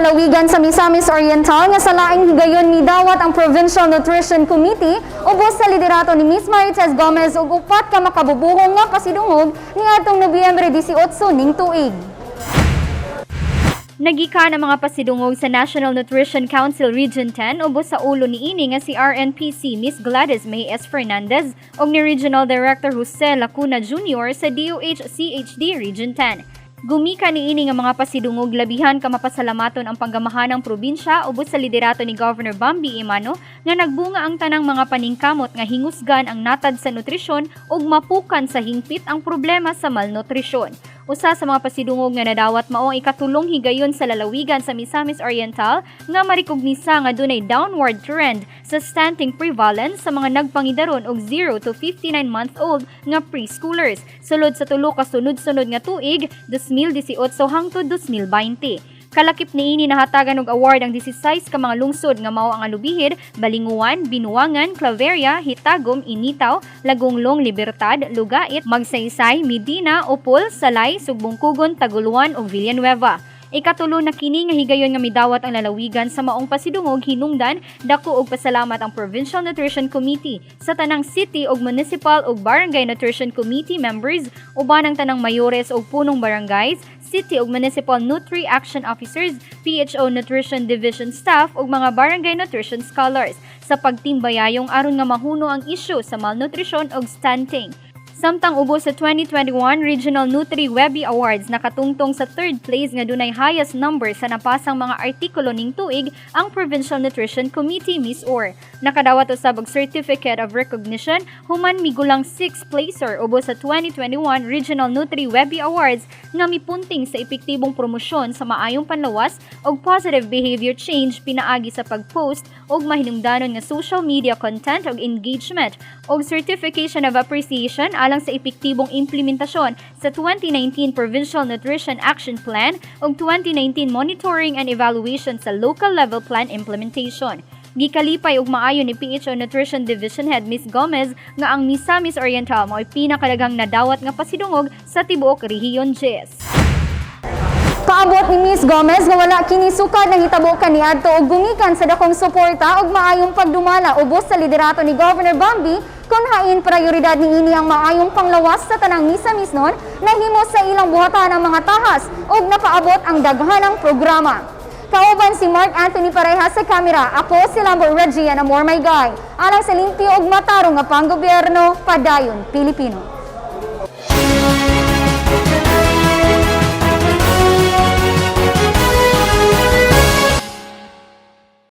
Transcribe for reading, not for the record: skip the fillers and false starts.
lalawigan sa Misamis Oriental nga sa laing higayon midawat ang Provincial Nutrition Committee ubos sa liderato ni Miss Marites Gomez ug upat ka makabubuhong nga pasidungog niadtong Nobyembre 18 ning tuig. Nagikan ang mga pasidungog sa National Nutrition Council Region 10 ubos sa ulo niini nga si RNPC Miss Gladys May S. Fernandez ug ni Regional Director Jose Lacuna Jr. sa DOH CHD Region 10. Gumikan niini nga mga pasidungog, labihan ka mapasalamaton ang panggamahanang probinsya ubos sa liderato ni Governor Bambi Emano nga nagbunga ang tanang mga paningkamot nga hingusgan ang natad sa nutrisyon ug mapukan sa hingpit ang problema sa malnutrisyon. Usa sa mga pasidungog nga nadawat mao ang ikatulong higayon sa lalawigan sa Misamis Oriental nga marekognisa nga dunay downward trend sa stunting prevalence sa mga nagpangidaron og 0 to 59 month old nga preschoolers sulod sa tulo ka sunod-sunod nga tuig, 2018 hangtod 2020. Kalakip niini, nahatagan og award ang 16 ka mga lungsod nga mao ang Alubijid, Balingoan, Binuangan, Claveria, Hitagum, Initao, Lagonglong, Libertad, Lugait, Magsaysay, Medina, Opol, Salay, Sugbongcogon, Tagoloan ug Villanueva. Ikatulo na kini nga higayon nga midawat ang lalawigan sa maong pasidungog. Hinungdan dako og pasalamat ang Provincial Nutrition Committee sa tanang city ug municipal ug barangay nutrition committee members uban ang tanang mayores ug punong barangays, city ug municipal Nutri Action Officers, PHO Nutrition Division staff ug mga barangay nutrition scholars sa pagtimbayayong aron nga mahuno ang isyu sa malnutrisyon ug stunting. Samtang ubos sa 2021 Regional Nutri Webby Awards, nakatungtong sa third place nga dunay highest number sa napasang mga artikulo ning tuig ang Provincial Nutrition Committee MisOr. Nakadawat usab og Certificate of Recognition human migulang sixth placer ubos sa 2021 Regional Nutri Webby Awards nga mipunting sa epektibong promosyon sa maayong panlawas ug positive behavior change pinaagi sa pag-post og mahinungdanon nga social media content ug engagement, ug Certification of Appreciation alang sa epektibong implementasyon sa 2019 Provincial Nutrition Action Plan ug 2019 Monitoring and Evaluation sa Local Level Plan Implementation. Gikalipay og maayo ni PHO Nutrition Division Head Miss Gomez nga ang Misamis Oriental mao'y pinakadaghang nadawat nga pasidungog sa tibuok Rehiyon Diyes. Paabot ni Miss Gomez nga wala kini sukad nahitabo kaniadto og gumikan sa dakong suporta ug maayong pagdumala ubos sa liderato ni Governor Bambi, kun hain prioridad niini ang maayong panglawas sa tanang Misamisnon, nahimo sa ilang buhatan ang mga tahas ug napaabot ang daghanang programa. Kauban si Mark Anthony Pareja sa kamera, ako si Lambo Reggie and Amor My Guy. Alang sa limpyo ug matarong nga panggobyerno, padayon Pilipino.